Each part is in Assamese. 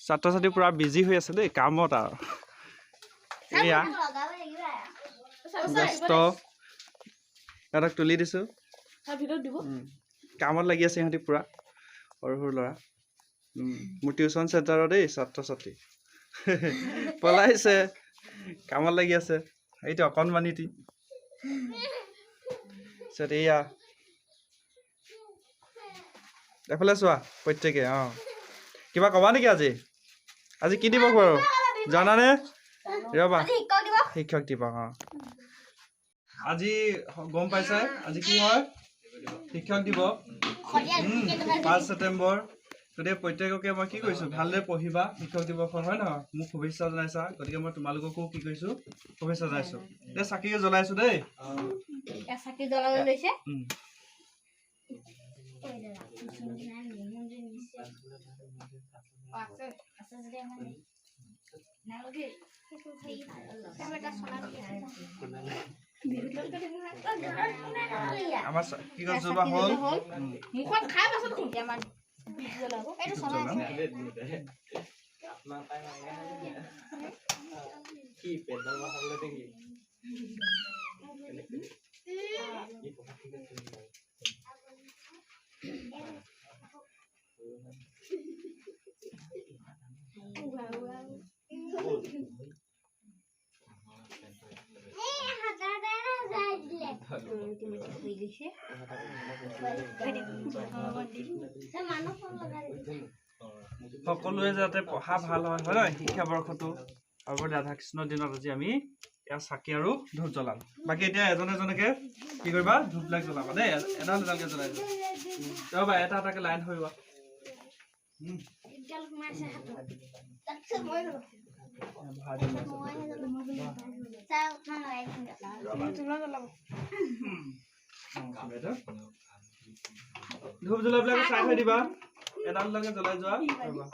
ছাত্ৰ ছাত্ৰী পূৰা বিজি হৈ আছে দেই কামত। আৰু এয়া ব্যস্ত, সিহঁতক তুলি দিছোঁ। কামত লাগি আছে ইহঁতি পূৰা, সৰু সৰু ল'ৰা। মোৰ টিউশ্যন চেণ্টাৰৰ দেই ছাত্ৰ ছাত্ৰী পলাইছে, কামত লাগি আছে। এইটো অকণমানিটি। তাৰপিছত এইয়া এফালে চোৱা প্ৰত্যেকে। অঁ, কিবা ক'বা নেকি আজি? আজি কি দিৱস বাৰু জানানে? ৰ'বা, শিক্ষক দিৱস। অঁ, আজি গম পাইছাই আজি কি হয়? শিক্ষক দিৱস, 5 ছেপ্টেম্বৰ। গতিকে প্ৰত্যেককে মই কি কৰিছোঁ, ভালদৰে পঢ়িবা শিক্ষক দিৱসৰ, হয় নহয়? মোক শুভেচ্ছা জনাইছা, গতিকে মই তোমালোককো কি কৰিছোঁ, শুভেচ্ছা জনাইছোঁ। এতিয়া চাকি জ্বলাইছোঁ দেই। চাকি জ্বলাব লৈছে। আমাৰ কি কয়, জ্বলোৱা হ'ল। মুখত খাই পাছত আমাৰ জ্বলাম। সকলোৱে যাতে পঢ়া ভাল হয়, হয় নহয়, শিক্ষাবৰ্ষটো। আৰু ৰাধাকৃষ্ণৰ দিনত আজি আমি ইয়াৰ চাকি আৰু ধূপ জ্বলাম। বাকী এতিয়া এজন এজনকে কি কৰিবা, ধূপবিলাক জ্বলাবা দেই। এডাল এডালকে জ্বলাই যোৱা। ৰ'বা, এটা এটাকে লাইন ধৰিবা। ভৰাই দিম। ধূপ জ্বলাবিলাক চাই থৈ দিবা, এডাল এডালকে জ্বলাই যোৱা। ৰ'বা,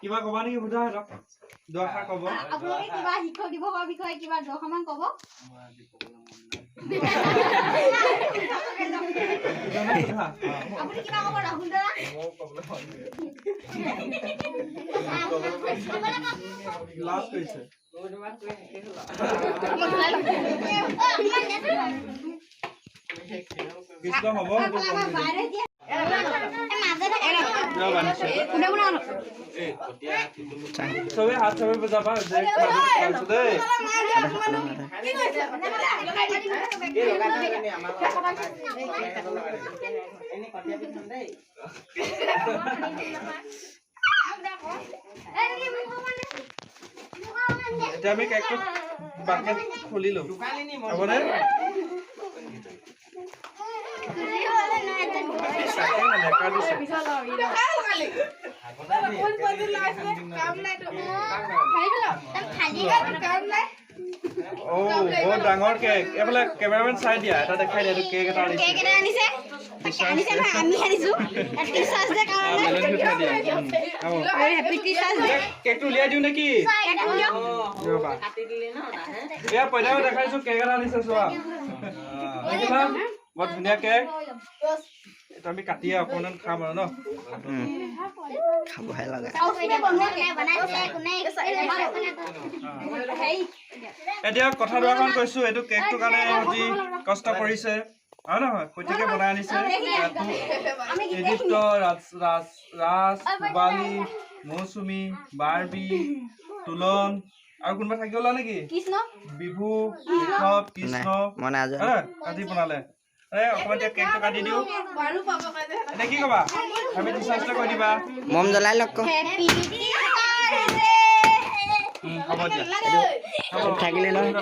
কিবা ক'বা নেকি? সোধা সিহঁতক, দুআষাৰ ক'ব। আপোনালোকে কিবা শিক্ষক দিৱসৰ বিষয়ে কিবা দুআষাৰমান ক'ব? আপুনি কিবা ক'ব ৰাহুল দাদা? লাজ কৰিছে। কৃষ্ণ হ'ব। চবে হাত চবে বজাবা দেই। এতিয়া আমি কেকটো বাকেট খুলিলো, হ'বনে? বহুত ডাঙৰ কেক। এইফালে কেমেৰামেন চাই দিয়া, এটা দেখাই দিয়া। এইটো কেক এটা আনিছে। কেকটো উলিয়াই দিওঁ নেকি? এয়া পইতাও দেখাইছো, কেক এটা আনিছে, চোৱা, বৰ ধুনীয়া কেক। এইটো আমি কাটি অকণমান খাম আৰু ন খাবহে লাগে। এতিয়া কথা দুআষাৰ কৈছো। এইটো কেকটোৰ কাৰণে অতি কষ্ট কৰিছে, হয় নহয়? প্ৰত্যেকে বনাই আনিছে। এদিপ্ত, ৰাজ, ৰাজ, ৰাজ, পূবালী, মৌচুমী, বাৰ্বি, তুলন আৰু কোনোবা থাকি গ'লা নেকি? বিভু, ঋষভ, কৃষ্ণ আজি বনালে। এই অকণমান এতিয়া কেকটো কাটি দিওঁ। এতিয়া কি ক'বা? হেপী টিচাৰ্ছ ডে কৈ দিবা। মম জ্বলাই লওক। হ'ব দিয়া, থাকিলে নহয়।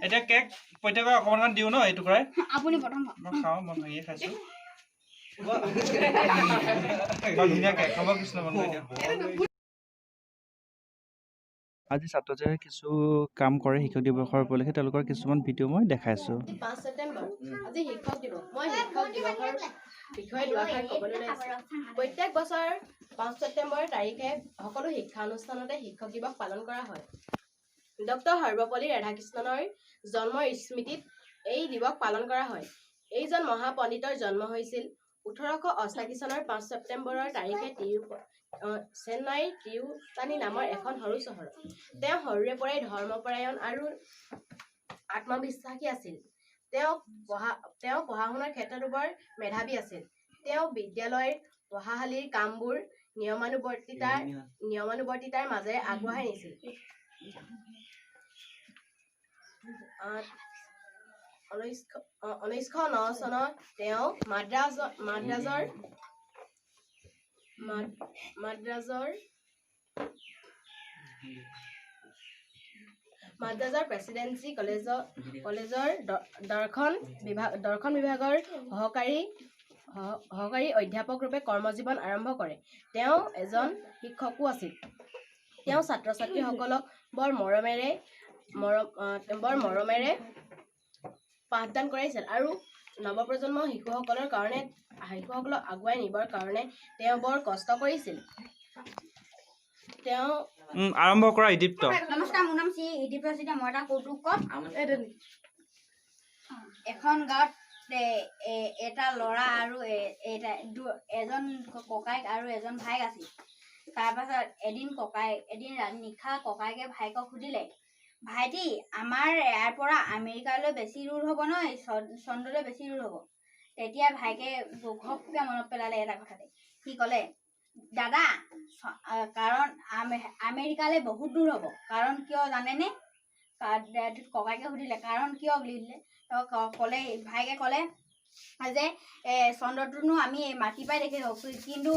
এতিয়া কেক প্ৰত্যেকক অকণমান দিওঁ ন এইটুকুৰাই। মই খাওঁ, মই ভাঙিয়ে খাইছোঁ। ধুনীয়া কেক হ'ব। কৃষ্ণ বন্ধ। এতিয়া আজি ছাত্ৰ ছাত্ৰীয়ে কিছু কাম কৰে শিক্ষক দিৱসৰ উপলক্ষে, তেওঁলোকৰ কিছুমান ভিডিঅ' মই দেখাইছোঁ। 5 ছেপ্টেম্বৰ আজি শিক্ষক দিৱস। মই শিক্ষক দিৱসৰ বিষয়ে দুআষাৰ ক'বলৈ ওলাইছোঁ। প্ৰত্যেক বছৰ 5 ছেপ্টেম্বৰ তাৰিখে সকলো শিক্ষানুষ্ঠানতে শিক্ষক দিৱস পালন কৰা হয়। ডক্টৰ সৰ্বপল্লী ৰাধাকৃষ্ণনৰ জন্মৰ স্মৃতিত এই দিৱস পালন কৰা হয়। এইজন মহাপণ্ডিতৰ জন্ম হৈছিল 1888 চনৰ 5 ছেপ্টেম্বৰৰ তাৰিখে চেন্নাইৰ তিৰুতানি নামৰ এখন সৰু চহৰত। তেওঁ সৰুৰে পৰাই ধৰ্মপৰায়ণ আৰু আত্মবিশ্বাসী আছিল। তেওঁ পঢ়া শুনাৰ ক্ষেত্ৰতো বৰ মেধাৱী আছিল। তেওঁ বিদ্যালয়ৰ পঢ়াশালীৰ কামবোৰ নিয়মানুৱৰ্তিতাৰ মাজেৰে আগবঢ়াই নিছিল। 1909 চনত তেওঁ মাদ্ৰাজৰ প্ৰেচিডেন্সি কলেজৰ দৰ্শন বিভাগৰ সহকাৰী অধ্যাপক ৰূপে কৰ্মজীৱন আৰম্ভ কৰে। তেওঁ এজন শিক্ষকো আছিল। তেওঁ ছাত্ৰ ছাত্ৰীসকলক বৰ মৰমেৰে পাঠদান কৰাইছিল আৰু নৱপ্ৰজন্ম শিশুসকলক আগুৱাই নিবৰ কাৰণে তেওঁ বৰ কষ্ট কৰিছিল। তেওঁ আৰম্ভ কৰা ইদীপ্ত। নমস্কাৰ, মোৰ নাম শ্ৰী ইদীপ্ত চেতিয়া। মই এটা কৌতুক কম। এখন গাঁৱত এটা ল'ৰা আৰু এজন ককায়েক আৰু এজন ভায়েক আছিল। তাৰপাছত এদিন নিশা ককায়েকে ভায়েকক সুধিলে, ভাইটি, আমাৰ ইয়াৰ পৰা আমেৰিকালৈ বেছি দূৰ হ'ব নহয়, চন্দ্ৰলৈ বেছি দূৰ হ'ব? তেতিয়া ভায়েকে ঘপকৈ মনত পেলালে এটা কথাতে। সি ক'লে, দাদা, কাৰণ আমেৰিকালৈ বহুত দূৰ হ'ব। কাৰণ কিয় জানেনে? ককায়েকে সুধিলে, কাৰণ কিয় বুলি সুধিলে। ক'লে, ভায়েকে ক'লে যে চন্দ্ৰটোনো আমি মাটিৰ পৰাই দেখি থাকোঁ, কিন্তু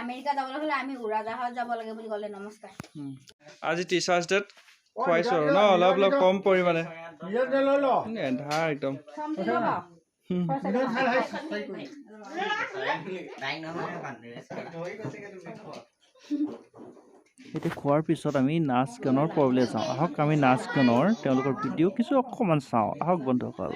আমেৰিকা যাবলৈ হ'লে আমি উৰাজাহাজত যাব লাগে বুলি ক'লে। নমস্কাৰ। আজি টিচাৰ্ছ ডেত খুৱাইছোঁ আৰু ন, অলপ অলপ কম পৰিমাণে। এন্ধাৰ একদম। এতিয়া খোৱাৰ পিছত আমি নাচ গানৰ পৰ্বলৈ যাওঁ। আহক আমি নাচ গানৰ তেওঁলোকৰ ভিডিঅ' কিছু অকণমান চাওঁ। আহক বন্ধুসকল।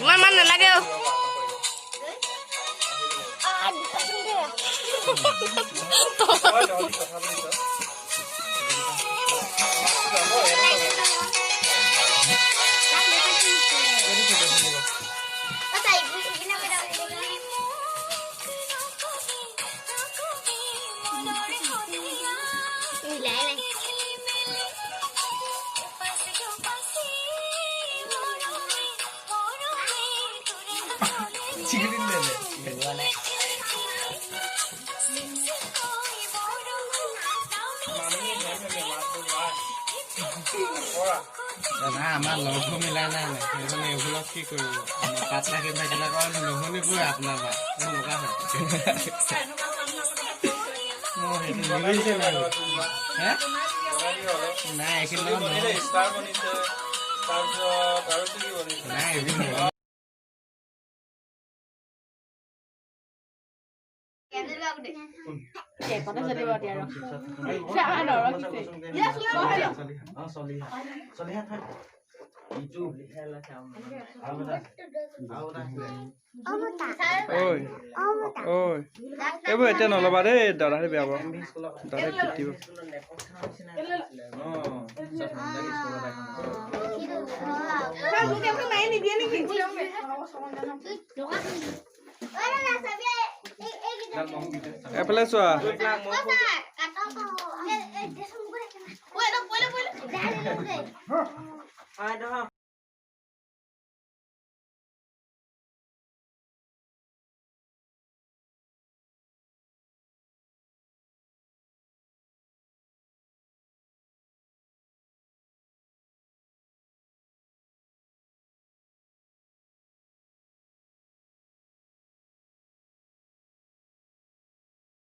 ইমান নালাগে। দাদা আমাৰ লগো মিলা নাই সেইকাৰণে এইবিলাক কি কৰিব পাতলা কিবা নুশুনিবই আপোনাৰ পৰা এনেকুৱা হয়। মই সেইটো নিমিলিছে নাই নাই এইখিনি নাই এইখিনি। এইবোৰ এতিয়া নল'বা দেই, দাদাহে বেয়া পাব, দাদাই পিটিব। এফালে চোৱা।